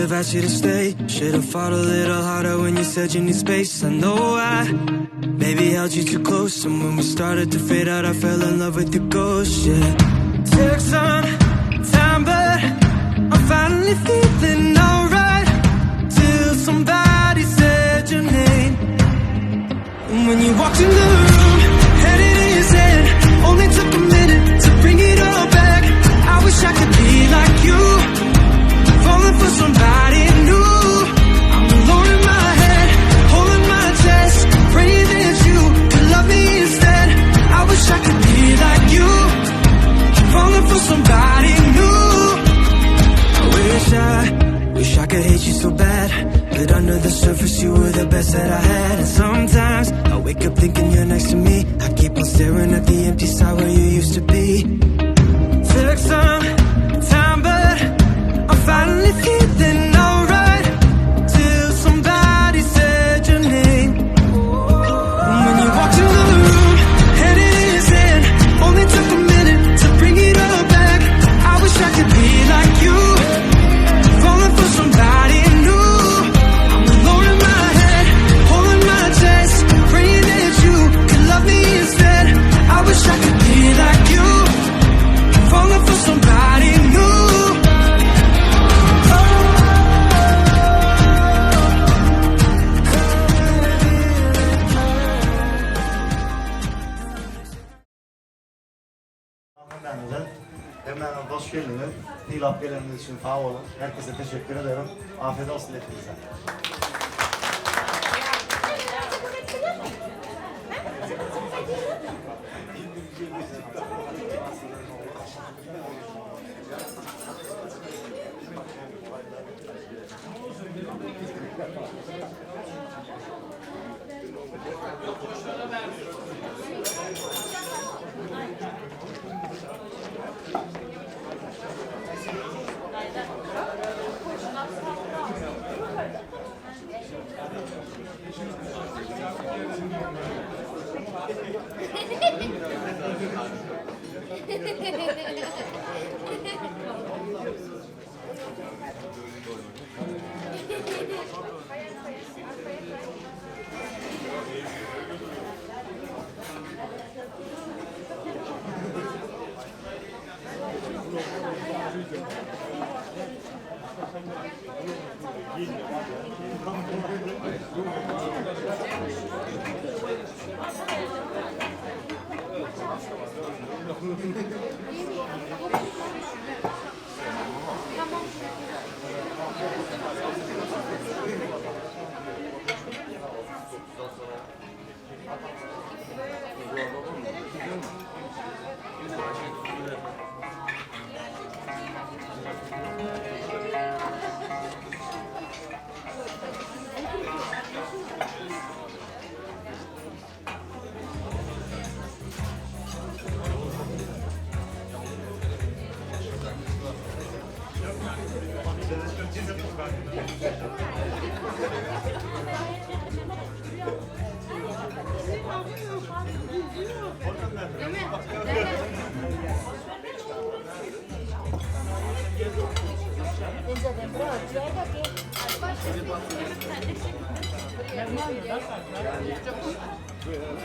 Should've asked you to stay. Should've fought a little harder when you said you need space. I know I maybe held you too close. And when we started to fade out, I fell in love with your ghost. Yeah. Took some time, but I'm finally feeling alright. Till somebody said your name. And when you walked in the room, had it in his hand. Only took a minute to bring it all back. I wish I could be like you, falling for somebody new. I'm alone in my head, holding my chest, praying that you could love me instead. I wish I could be like you, falling for somebody new. I wish I, wish I could hate you so bad. But under the surface, you were the best that I had. And sometimes I wake up thinking you're next to me. I keep on staring at the empty side where you used to be. Took some time, but I'm finally feeling alright. Till somebody said your name. And when you walked in the room, had it in his hand. Only took a minute to bring it all back. I wish I could be like you, falling for somebody new. I'm alone in my head, holding my chest, praying that you could love me instead. I wish I could be like you, falling for somebody new. Hemmäňize, hemmäňiz hoş geldiňiz. Sylap geleniňiz üçin sag boluň. Herkese teşekkür ederim. Afiyet olsun hepinize.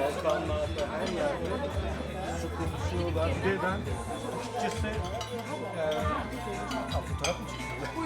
Balkanlarda her yerde su konuşuyorlar. Bir de ben açıkçası eee fotoğraf mı çekiyorlar?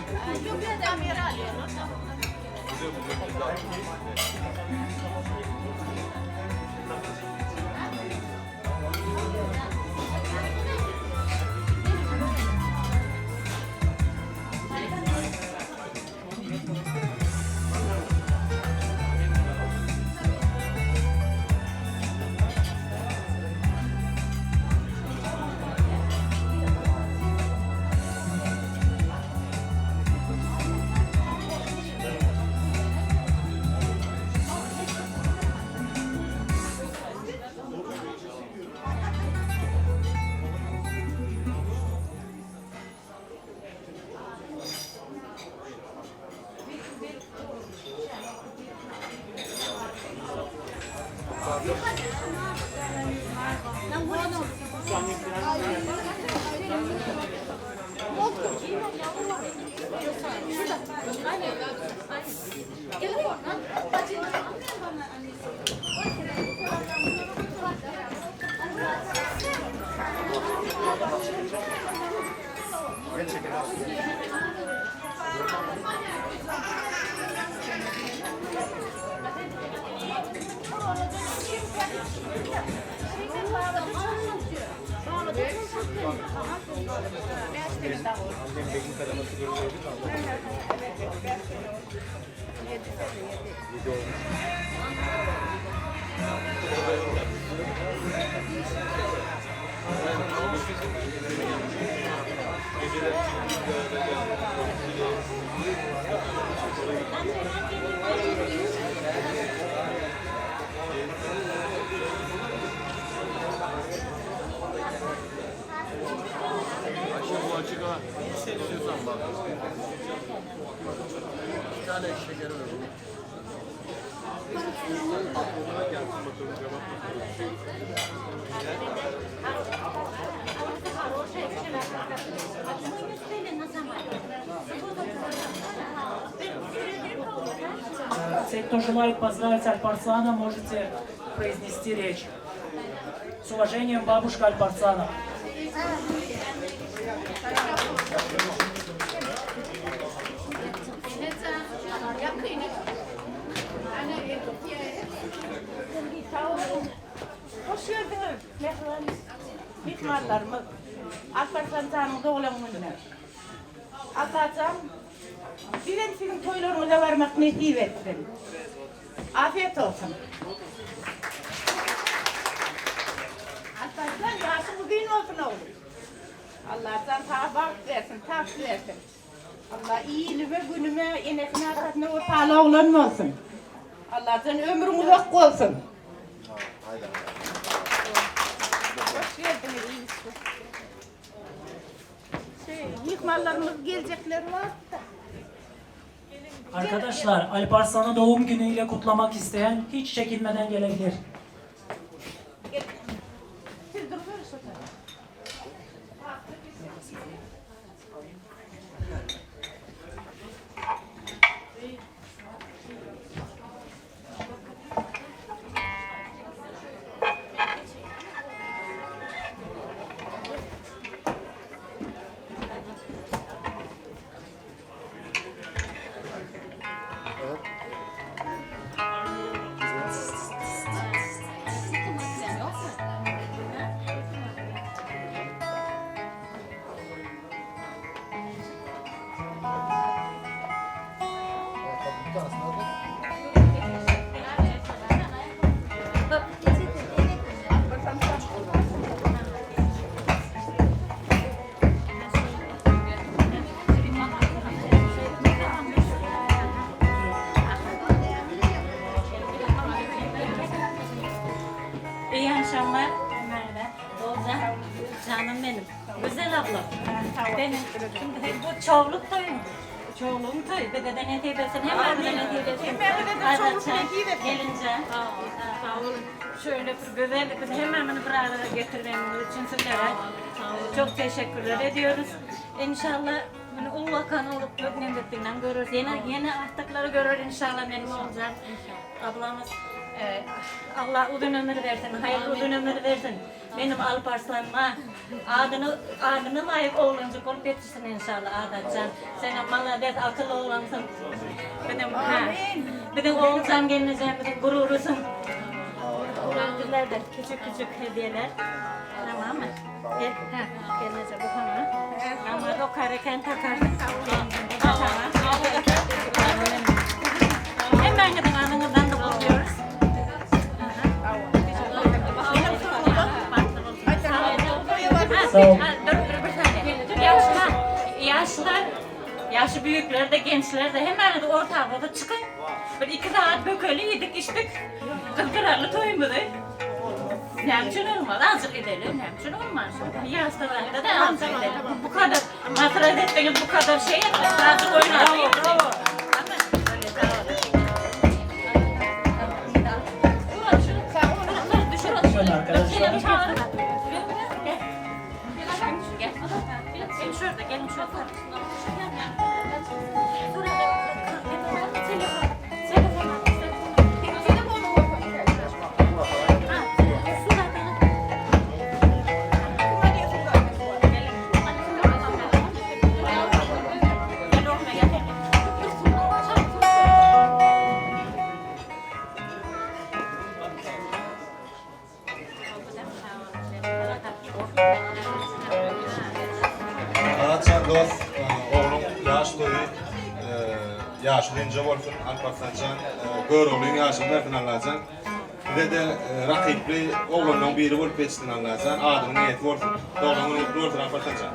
Те, кто желает поздравить Альпарслана, можете произнести речь. С уважением, бабушка Альпарслана. Hoş geldiňiz, mähriban myhmanlarymyz. Alparslan janyň doglan gününe. Allajan bizem siziň toýlaryňyza barmak nesip etsin. Afiýet bolsun. Alparslan ýaşyň uzyn bolsun oglum. Allajan saňa bagt bersin, tagt bersin. Allah ilime, günüme, enesine, atasyna wepaly oglan bolsun. Allajan ömrüň uzak bolsun. Hoş geldiňiz, iş. Şey, myhmanlarymyz geljekler bar-da. Arkadaşlar Alparslan'ı doğum günüyle kutlamak isteyen hiç çekinmeden gelebilir. Siz duruň şu tarapa. İyi akşamlar. Merve. Olcan. Canım benim. Güzel ablam. Benim. Şimdi bu çoğuluk toyu. Çoğuluğun toyu. Bir de nesip etsin. Hemen de nesip etsin. Hemen de çoğuluk nesip etsin. Gelince. Sağ olun. Şöyle bir güzel bir hemen bunu bir araya getirdiğiniz için sizlere çok teşekkürler ediyoruz. İnşallah bunu ulakan olup nemrettiğinden görürüz. Yeni yeni artıkları görür inşallah benim olacak. Ablamız e, Allah uzun ömür versin, hayırlı uzun ömür versin. Benim Alparslan'ıma adını adını layık oğlancık olup yetişsin inşallah Adatcan. Sen malades akıllı oğlansın. Benim ha. Benim oğulcan gelineceğim, benim gururusun. Bizler de küçük küçük hediyeler. Tamam mı? Gel, ha, gelince bu sana. Ama o kareken takarsın. Tamam. Hemen gidin anınızdan da kutluyoruz. Sağ olun. Dur, dur bir saniye. Yaşlar, yaşlar, yaşı büyükler de gençler de hemen de ortalığa çıkın. Bir iki saat bökeli yedik içtik. Kızgırarlı toyumuzu. Ne için olmaz? Azıcık edelim. Ne için olmaz? Yaşlılarda da azıcık edelim. Bu kadar masraf ettiniz, bu kadar şey yaptık. Azıcık oynayalım. Bravo, Şöyle arkadaşlar. Gelin şurada, gelin şurada. Azatjan dost, ogluň ýaş toýy ýaşy uzynja bolsun, Alparslanjan, Göroglyň ýaşyny bersin Allajan. Size-de rakyply oglanlaň biri bolup ýetişsin Allajan, adynyň eýesi bolsun. Doglan güni gutly bolsun Alparslanjan.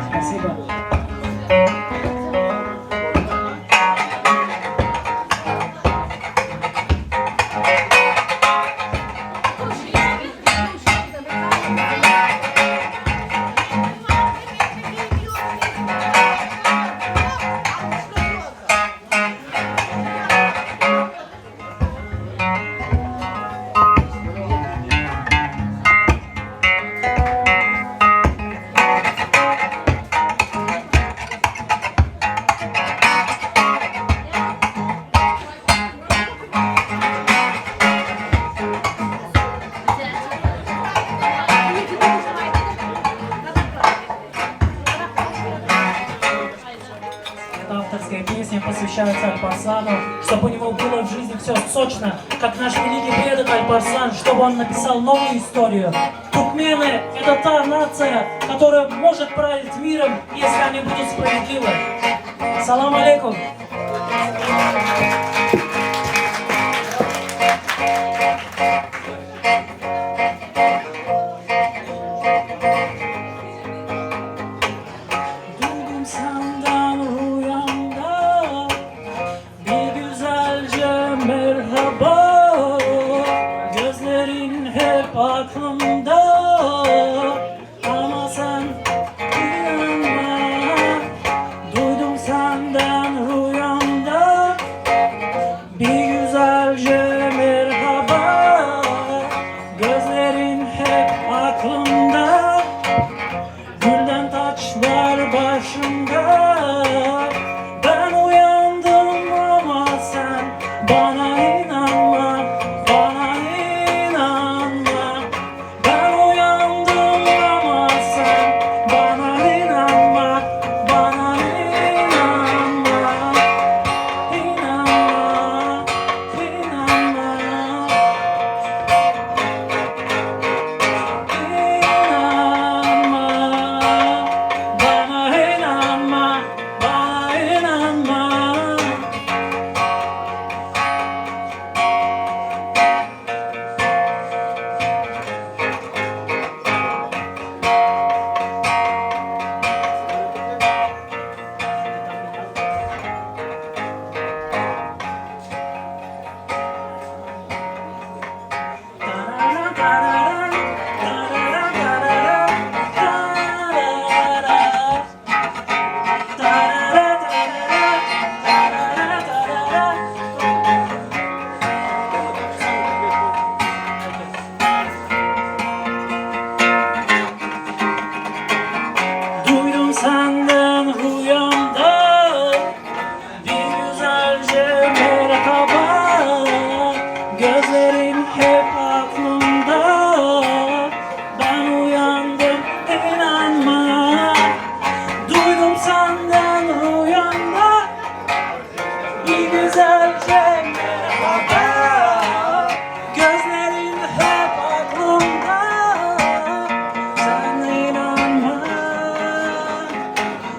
Spasibo. Эта авторская песня посвящается Альпарслану, чтобы у него было в жизни все сочно, как наш великий предок Альпарслан, чтобы он написал новую историю. Туркмены – это та нация, которая может править миром, если они будут справедливы. Салам алейкум! Duydum senden rüyamda Bir güzelce merhaba Gözlerin hep aklımda Ama sen inanma Duydum senden rüyamda Bir güzelce merhaba Gözlerin hep aklımda Gülden taçlar başımda Ben uyandım ama sen Bana inanma, bana inanma Ben uyandım ama sen Bana inanma, bana inanma İnanma, inanma İnanma, bana inanma, bana inanma. Tarara, tarara, tarara, tarara, tarara. Tarara, tarara, tarara, tarara. Duydum senden rüyamda bir güzelce merhaba Gözlerin hep aklımda Ben uyandım inanma Duydum senden rüyamda Bir güzelce merhaba Gözlerin hep aklımda Sen inanma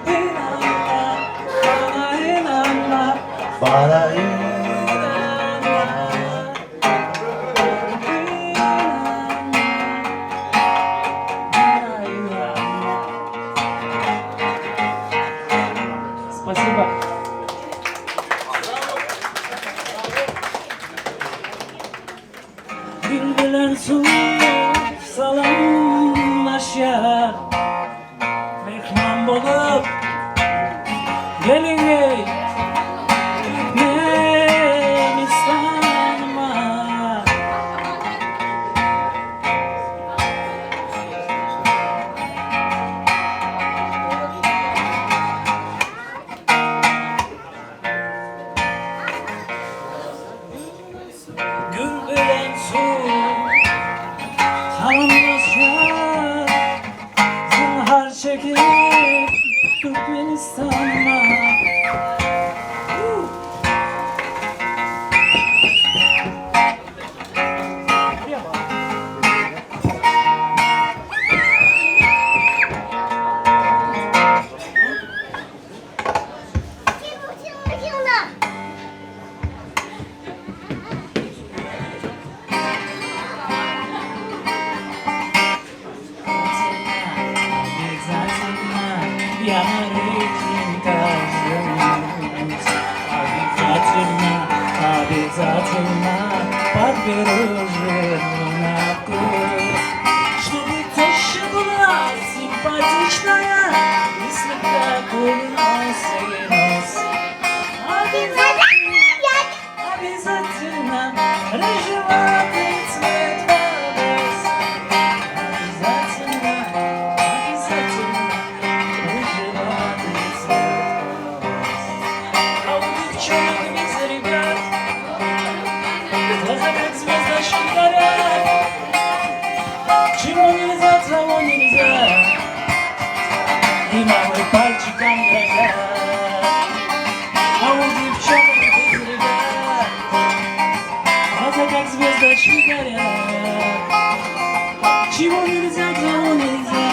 İnanma Bana inanma Bana İnanma İnanma Bana inanma Спасибо. Gül bilen su salamlaşýar Myhman bolup geliň eý Türkmenistanyma Gül bilen su salamlaşýar Zynhar çekip Türkmenistanyma. Я на рыхленьком женюсь. Обязательно, обязательно подберу жену на вкус. Чтобы теща была симпатичная и слегка курносый нос. Обязательно, обязательно рыжеватый цвет волос. Обязательно, обязательно рыжеватый цвет волос. А у девчонок без ребят глаза как звездочки горят. Чего нельзя, того нельзя. И мамы пальчиком грозят. А у девчонок без ребят глаза как звездочки горят. Чего нельзя, того нельзя.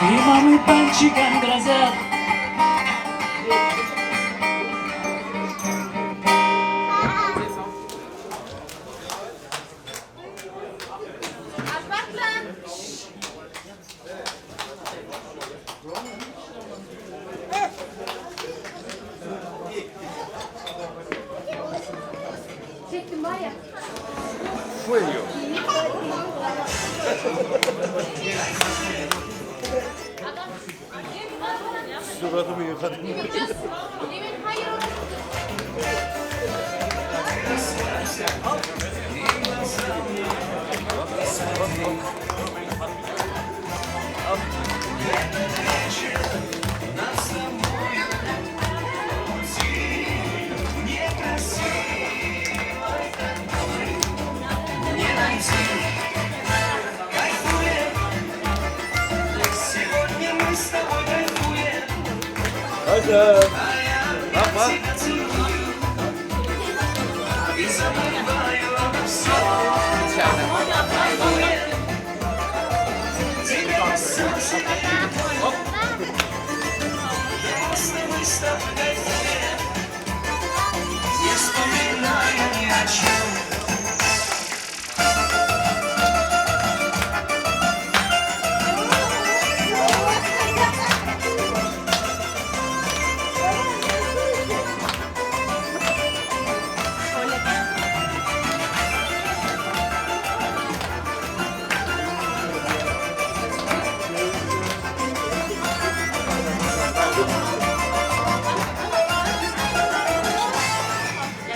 И мамы пальчиком грозят. Alparslan. Çektim var ya. Suratımı yıkadım. Hayır. Сегодня мы с тобой кайфуем. Hadi. Bak bak. И забываю обо всем. Кайфуем. Тебя на солнце. Просто мы с тобой кайфуем. Не вспоминая ни о чем.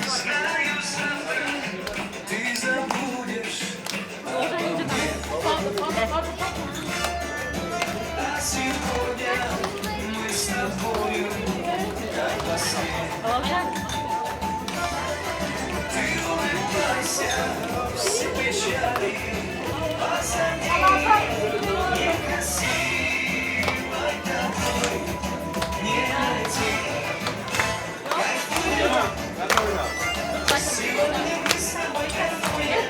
Знаю, завтра ты забудешь обо мне. А сегодня мы с тобою как во сне. Ты улыбайся, все печали позади. Некрасивой такой не найти. Кайфуем. Сегодня мы с тобой кайфуем.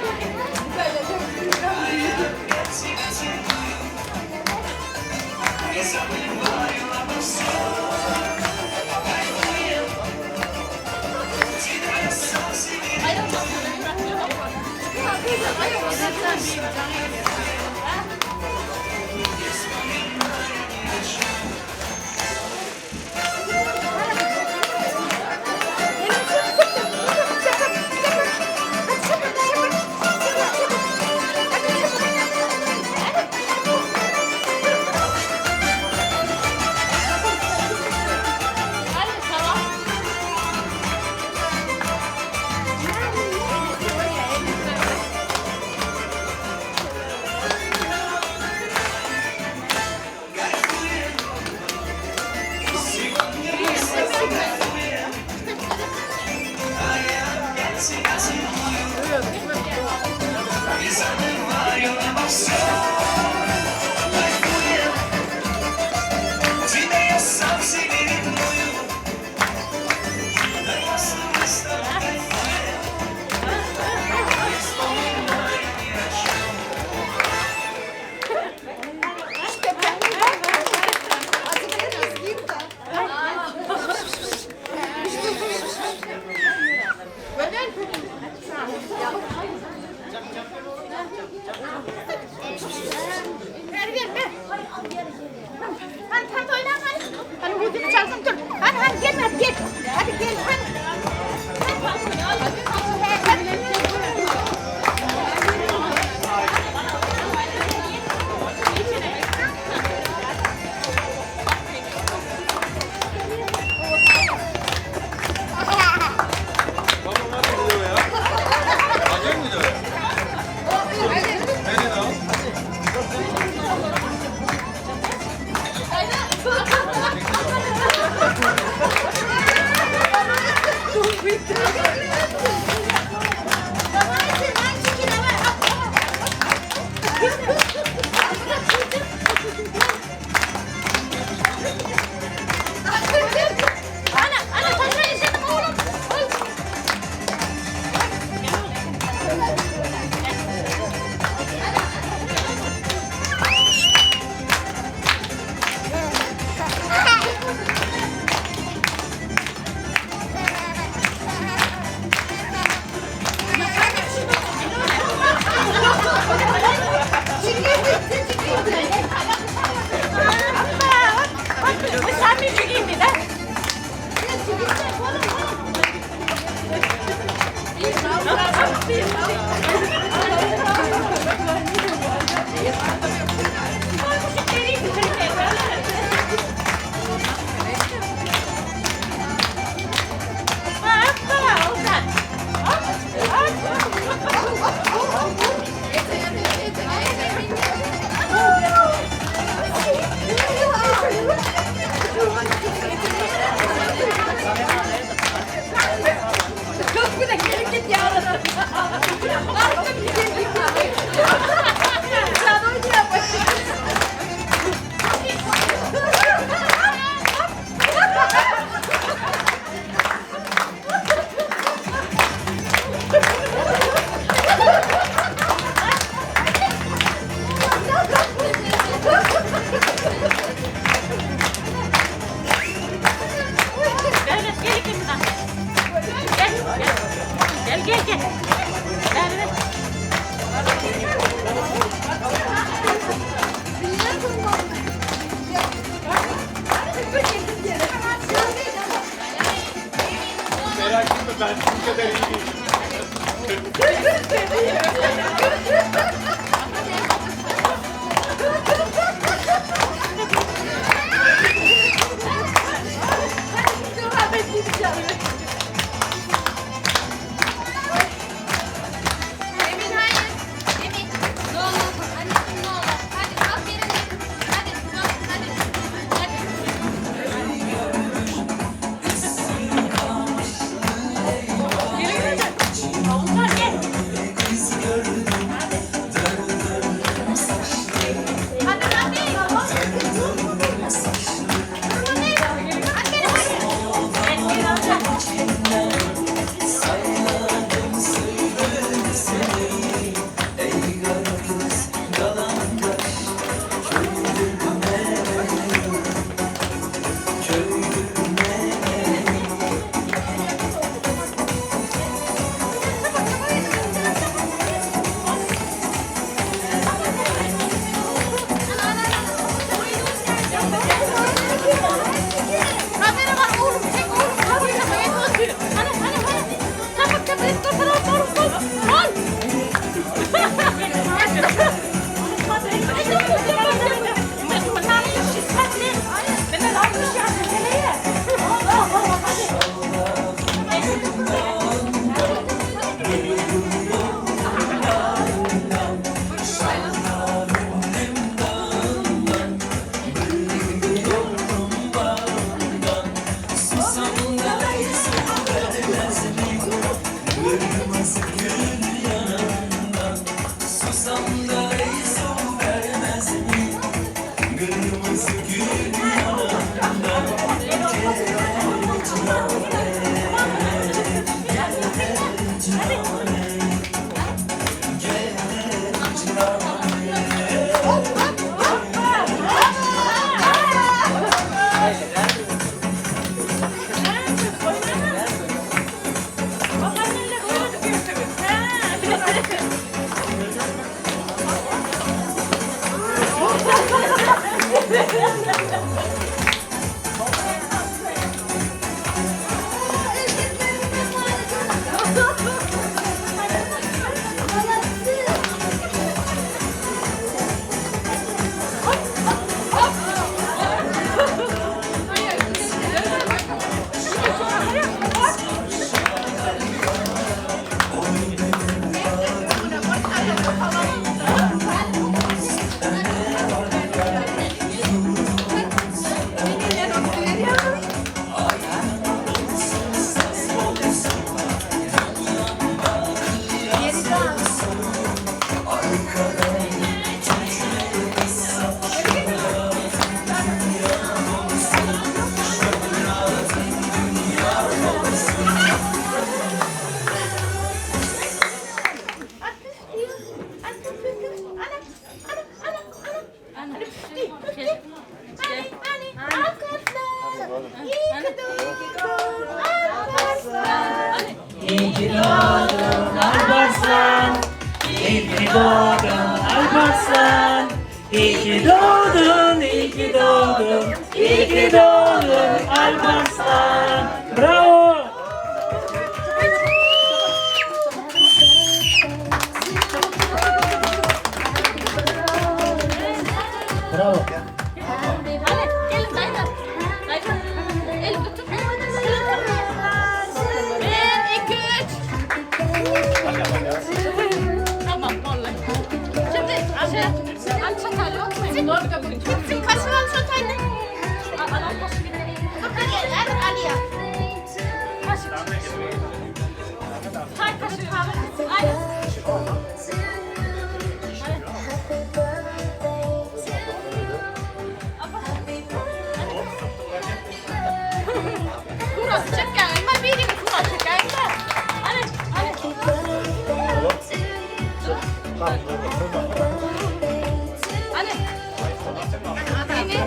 А я опять тебя целую и забываю обо всем. Кайфуем. Тебя я сам себе не вспоминая ни о чем. Hadi tamam. Devlet gel ikimiz Gel gel. Gel gel gel. Devlet. Merak etme ben sizin kadar iyi değilim. Emin hayır. Emin. Ne olur. Anneciğim ne olur. Hadi aferin. Hadi. Hadi. Hadi. Oğuzhan gel. Hadi hadi. Aferin hadi. Gel gel amca. Kamera var oğlum çek oğlum. Kamera çek. Hadi hadi hadi. Çabuk çabuk çabuk çabuk çabuk. Al. İyi ki doğdun Alparslan. İyi ki doğdun Alparslan. İyi ki doğdun, iyi ki doğdun, iyi ki doğdun Alparslan. Bravo. Bravo. Hadi gelin dayılar. Dayılar. El tutun. Bir, iki, üç. Tamam vallahi. Şimdi şey, al çatal yok mu? Gitsin kaşığı al çatalını. Al al kaşığı. Dur gel, al al ya. Hadi. Indi,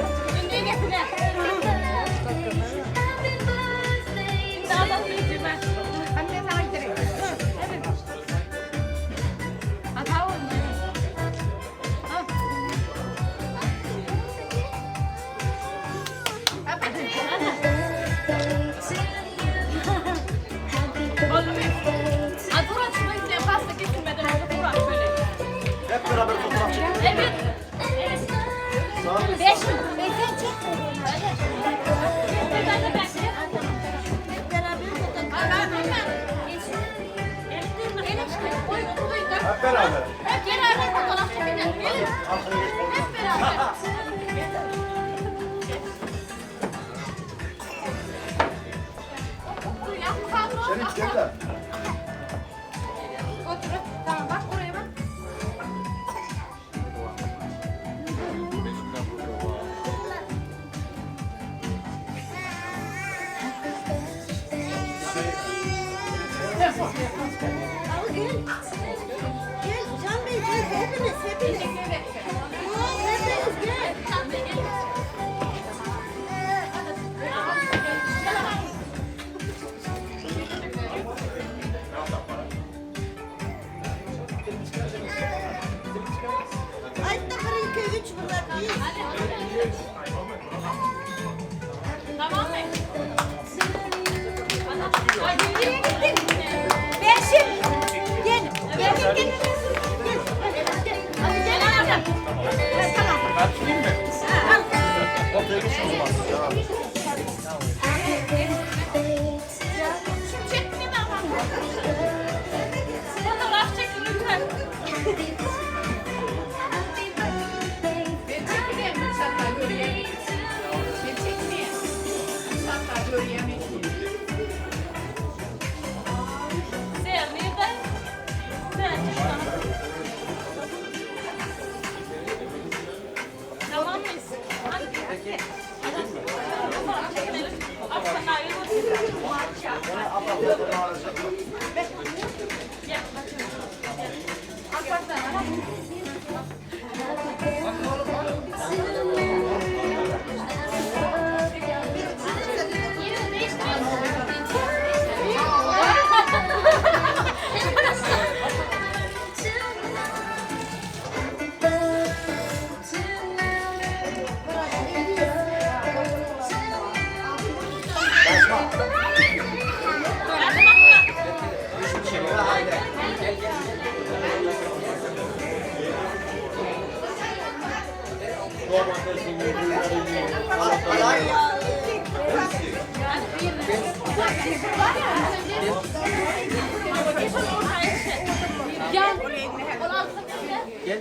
indi enesine. Indi Allah'ın yüzüme. Anne sana gidelim. Evet. Hata oldu. Hadi uğraş, şuna gidelim. Pasta kesilmeden önce uğraş şöyle. Hep beraber fotoğraf çekelim. Evet. Evet. Sağ Beş mi? Beşten çek. Ben de ben. Hep beraber. Hep beraber fotoğraf çekeceğiz. Gelin. Arkaya geç. Hep beraber. Dur ya, kadro. Şerif gel de. Otur. Tamam bak oraya bak. Al gel. Gel Can Bey gel hepiniz hepiniz. Hepiniz gel. Can Bey gel. Aytta 1 2 3 bunlar bir. Tamam mı? Ay, nereye gittin? Beşim. Gel. Gel gel gel. Gel. Gel. Hadi gel anacığım. Tamam. Ben tutayım mı? Ortaya geç o zaman. Şu çekti mi ama? Fotoğraf çekin lütfen. Ben çekileyim mi? Hatta göreyim. Ben çekileyim. Hatta göreyim. Sen nerede? Sen çık Tamam mıyız? Hadi. Hadi. Fotoğraf çekinelim. Aslan ayrılmasın. Gel. Alparslan, hadi. Yerini değiştirelim. Gel. Gel. Gel.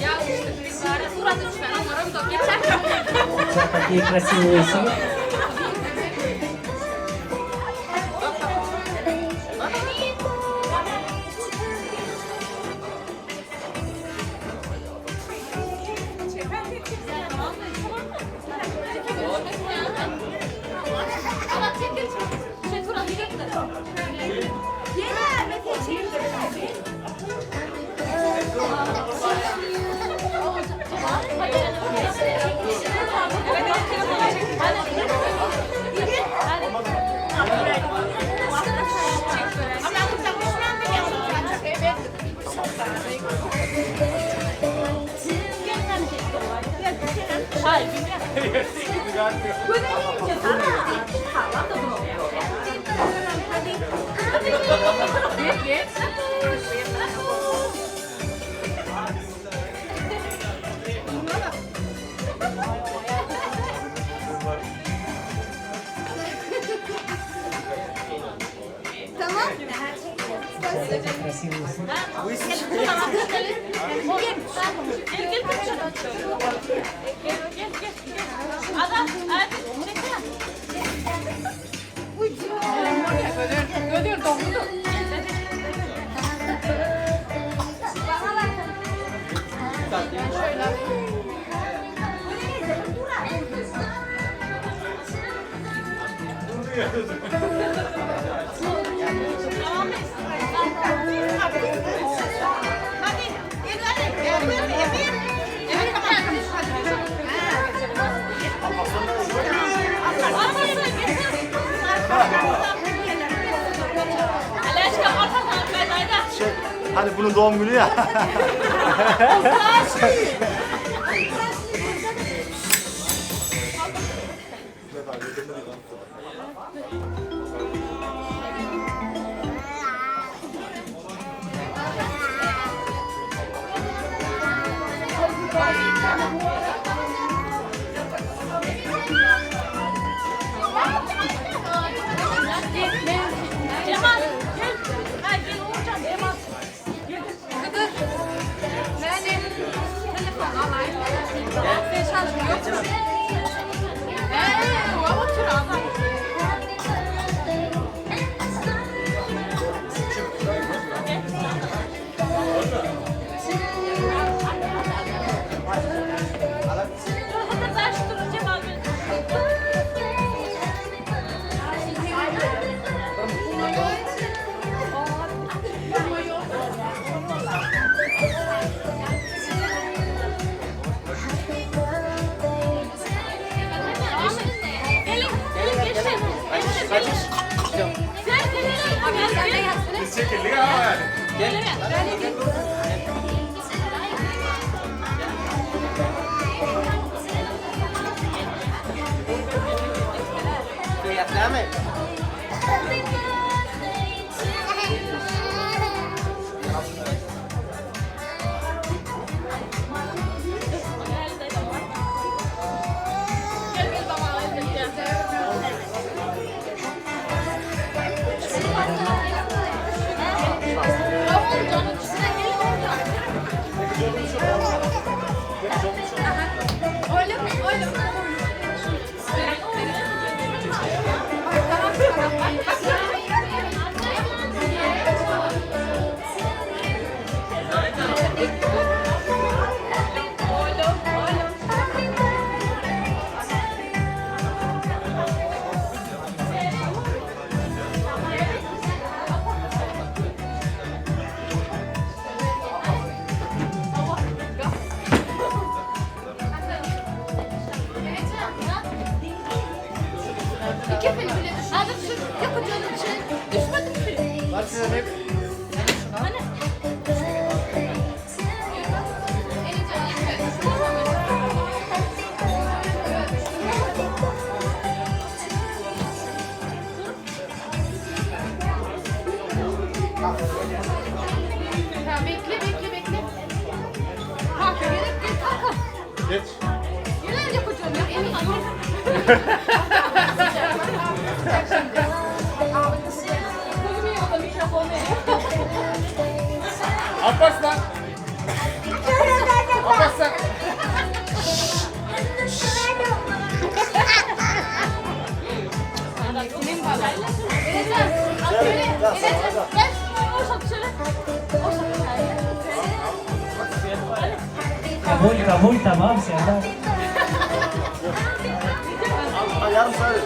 Ya işte biz bari surat lütfen umarım da geçer. Такие красивые семьи. Allah çekil. Şey Turan çekil. Gel Mete çekil. Tamam. Красивые семьи. Gel gel gel. Gel gel gel. Adam hadi çekil. Gödür doğrudur. Şey, hani bunun doğum günü ya. Cemal gel. Ha, gel Uğurcan Cemal. Gel. Nerede? Telefon alayım. Sen şarjın yok mu? Ee, otur adam. Dur hadi taş dur Cemal. Gelin, gelin geçin. Geçin, gelin. Gel, gelin, gel, gel. Çekildik ama yani. Gel, gel baba, gel, gel. Oğlum, oğlum. Oğlum, oğlum. İki fil bile düşmedi. Hadi düşün. Yapacağım bir şey. Düşmedi mi fil? Hani? Ha, bekle bekle bekle. Kanka gelip gel kanka. Geç. Gel yapacağım ya. Emin dur. Alparslan. Alparslan. Kabul, kabul, tamam Serdar. Ha, yarım saat.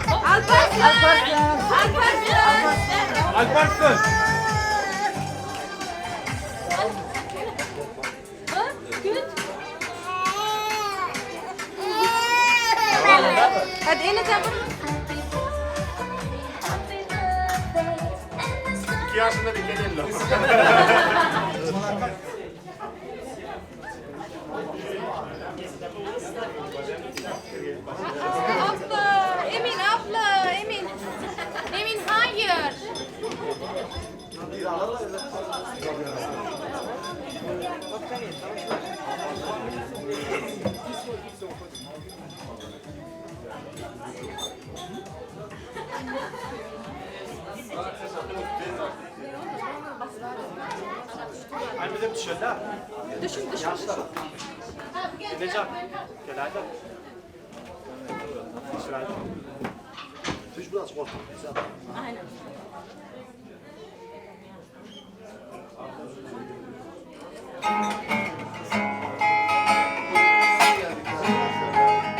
Alparslan! Alparslan! Alparslan. Hadi eline vur. 2 yaşında bir kedi Abla, Emin abla, Emin. Emin hayır. Hani bizim düşerler. Düşün düşün. Yaşlar. Necan. Gel hadi. Düşür hadi. Düş biraz korkma. Güzel. Aynen. Geldik.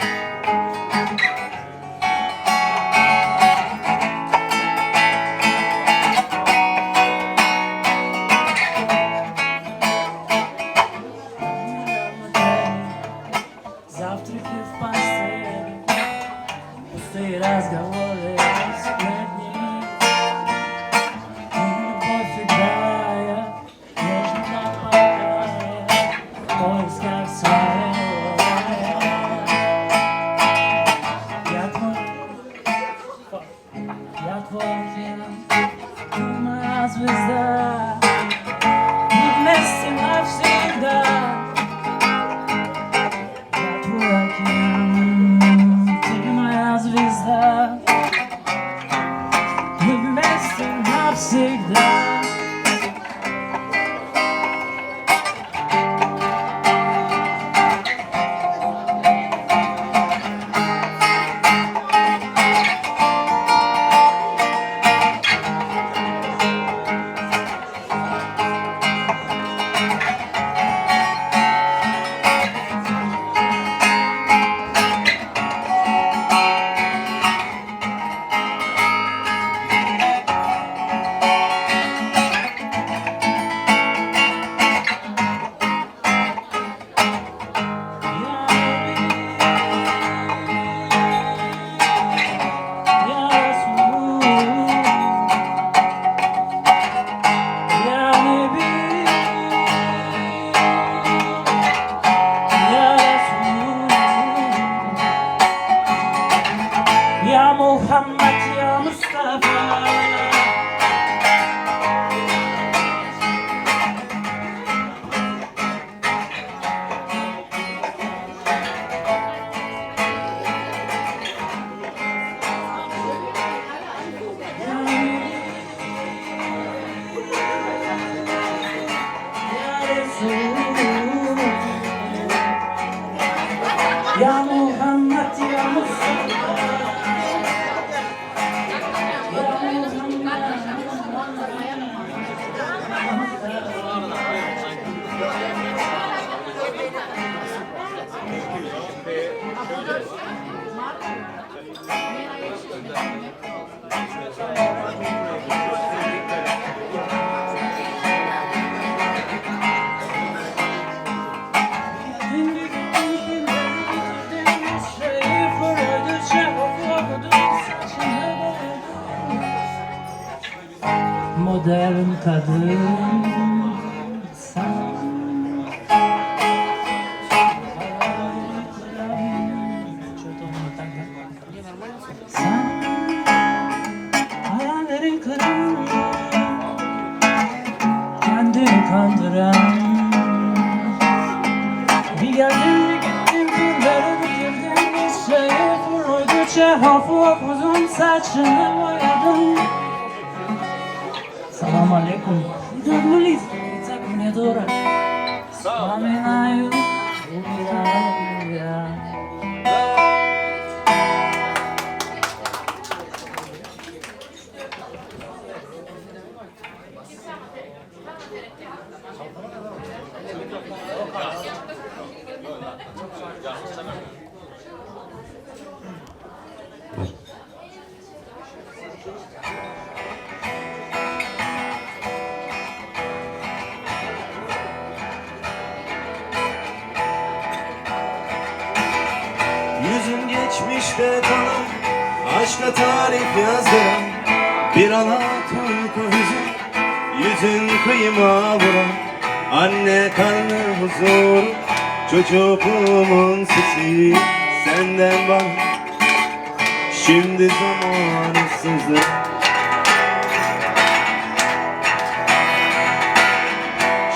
Modern kadın sen Sen hayallerin kıran Kendini kandıran Bir geldin bir gittin günleri bitirdin Bir şeyi kuruydu Çehafı uzun saçını boyadın Салам алейкум. Вернулись, и так мне дорого. Вспоминаю, умираю я. Yüzün geçmişte kalan Aşka tarif yazdıran Bir Alaturka hüzün Yüzün kıyıma vuran Anne karnı huzuru Çocukluğumun sesi Senden bana Şimdi zamanı sızır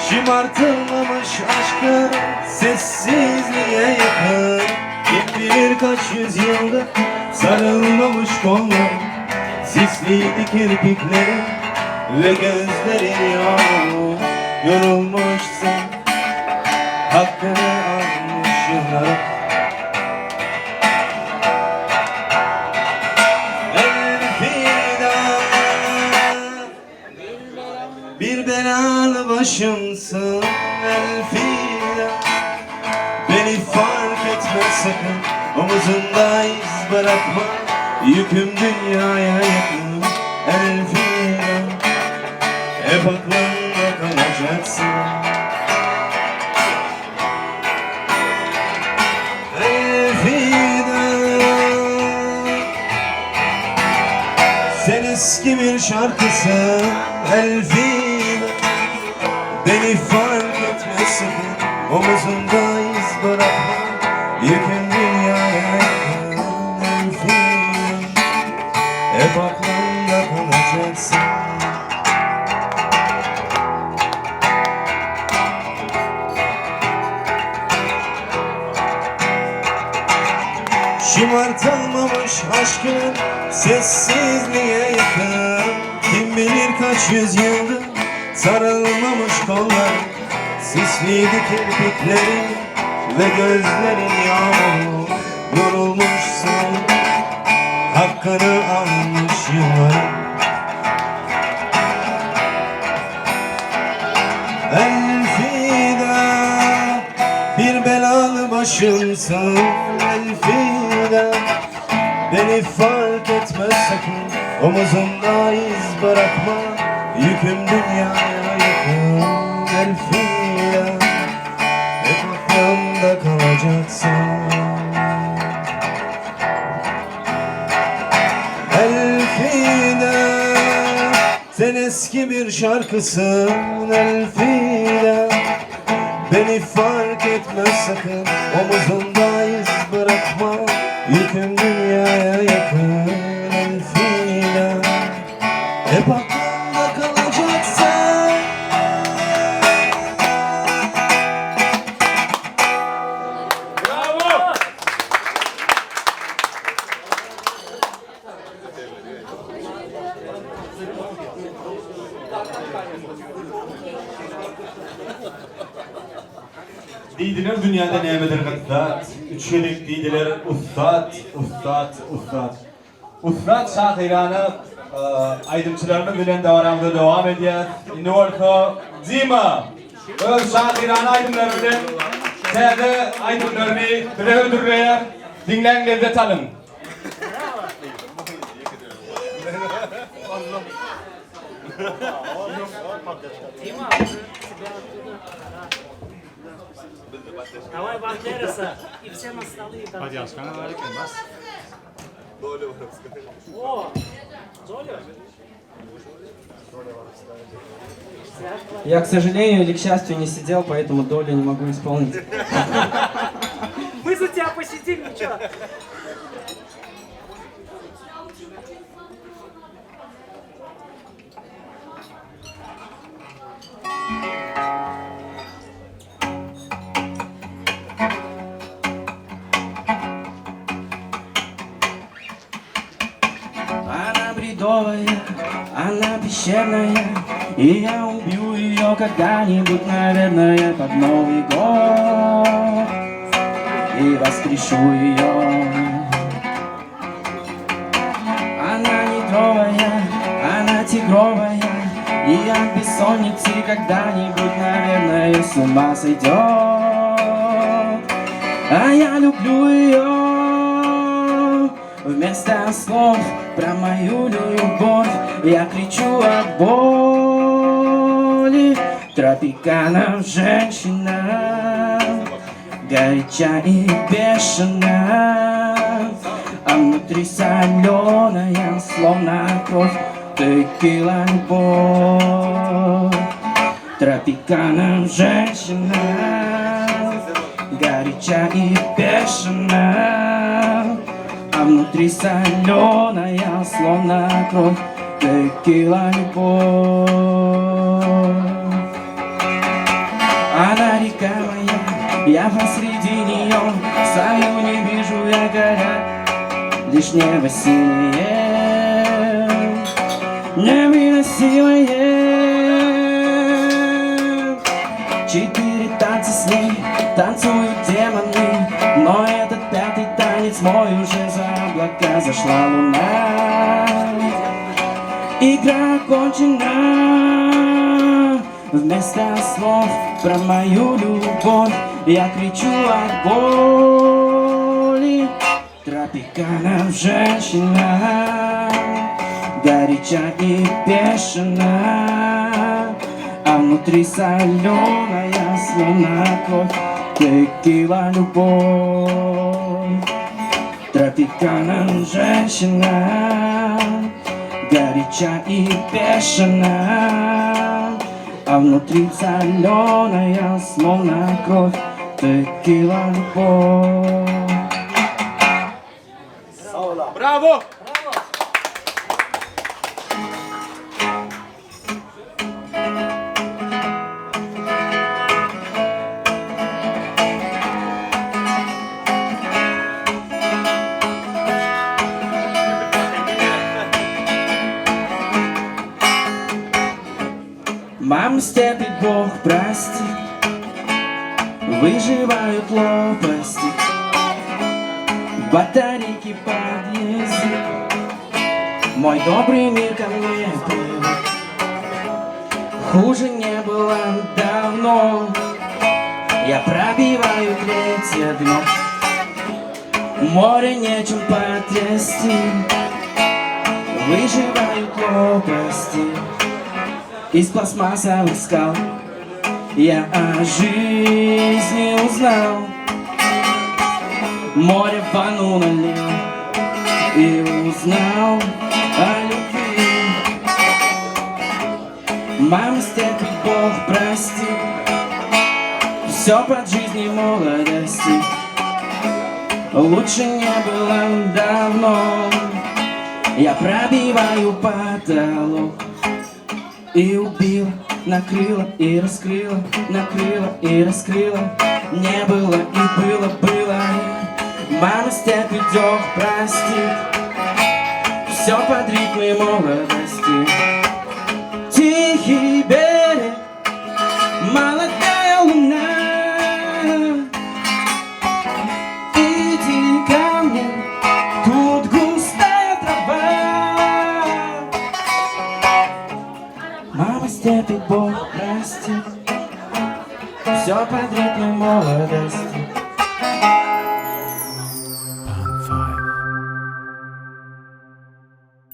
Şımartılmamış aşkı sessizliğe yakın Kim bilir kaç yüzyıldır sarılmamış kollar Sisliydi kirpikleri ve gözlerin yağmur Yorulmuşsun hakkını almış yıllar Elfida Bir belalı başımsın Elfida Beni fark etme sakın Omuzunda iz bırakma Yüküm dünyaya yakın Elfida Hep aklımda kalacaksın Elfida Sen eski bir şarkısın Elfida Beni fark etme sakın Omuzunda iz bırakma Yükün dünyaya yakın Elfida Hep aklımda kalacaksın Şımartılmamış aşkın sessizliğe yakın Kim bilir kaç yüzyıldır sarılmamış kollar Sisliydi kirpikleri ve gözlerin yağmuru Yorulmuşsun hakkını almış yıllar Elfida bir belalı başımsın Elfida Beni fark etme sakın Omuzumda iz bırakma Yüküm dünyaya yakın Elfida Hep aklımda kalacaksın Elfida Sen eski bir şarkısın Elfida Beni fark etme sakın Omuzumda iz bırakma Yüküm dünyaya yakın Elfida Hep aklımda kalacaksın Diýdiler dünýäde nämedir gyssat, Üç gezek diýdiler ussat, ussat, ussat. Ussat şahyrana aýdymçylarymyz bilen dabaramyza dowam edýäs. Indi bolsa Dima öz şahyrana aýdymlary bilen täze aýdymlaryny bize hödürleýär. Diňläň lezzet alyň. Daway Banderasa i wse na stoly. O, Dolya. Я, к сожалению или к счастью, не сидел, поэтому долю не могу исполнить. Мы за тебя посидим, ничего. Она бредовая, она пещерная, И я убью ее когда-нибудь, наверное, под Новый год И воскрешу ее. Она недровая, она тигровая, И от бессонницы когда-нибудь, наверное, с ума сойдет. А я люблю ее Вместо слов про мою любовь Я кричу от боли Тропикана женщина Горяча и бешена А внутри соленая, словно кровь Текила любовь Тропикана женщина Горяча и бешена А внутри соленая, словно кровь Текила любовь Она река моя, я посреди нее Стою, не вижу я горя, лишь небо синее Невыносимое Четыре танца с ней танцуют демоны Но этот пятый танец мой уже за облака зашла луна Игра окончена Вместо слов про мою любовь Я кричу от боли Тропикана женщина Горяча и бешена А внутри соленая, словно кровь Текила любовь Тропикана женщина Горяча и бешена А внутри соленая, словно кровь Текила любовь Bravo! Мам стерпит Бог простит Выживают лопасти Батарейки под язык Мой добрый мир ко мне привык Хуже не было давно Я пробиваю третье дно Море нечем потрясти Выживают лопасти Из пластмассовых скал Я о жизни узнал Море в ванну налил И узнал о любви Мама стерпит, Бог простит Все под жизни молодости Лучше не было давно Я пробиваю потолок И убила, накрыла и раскрыла Накрыла и раскрыла Не было и было, было Мама стерпит, Бог простит Все под ритмы молодости Тихий берег, молодая луна Иди ко мне, тут густая трава Мама стерпит, Бог простит Все под ритмы молодости.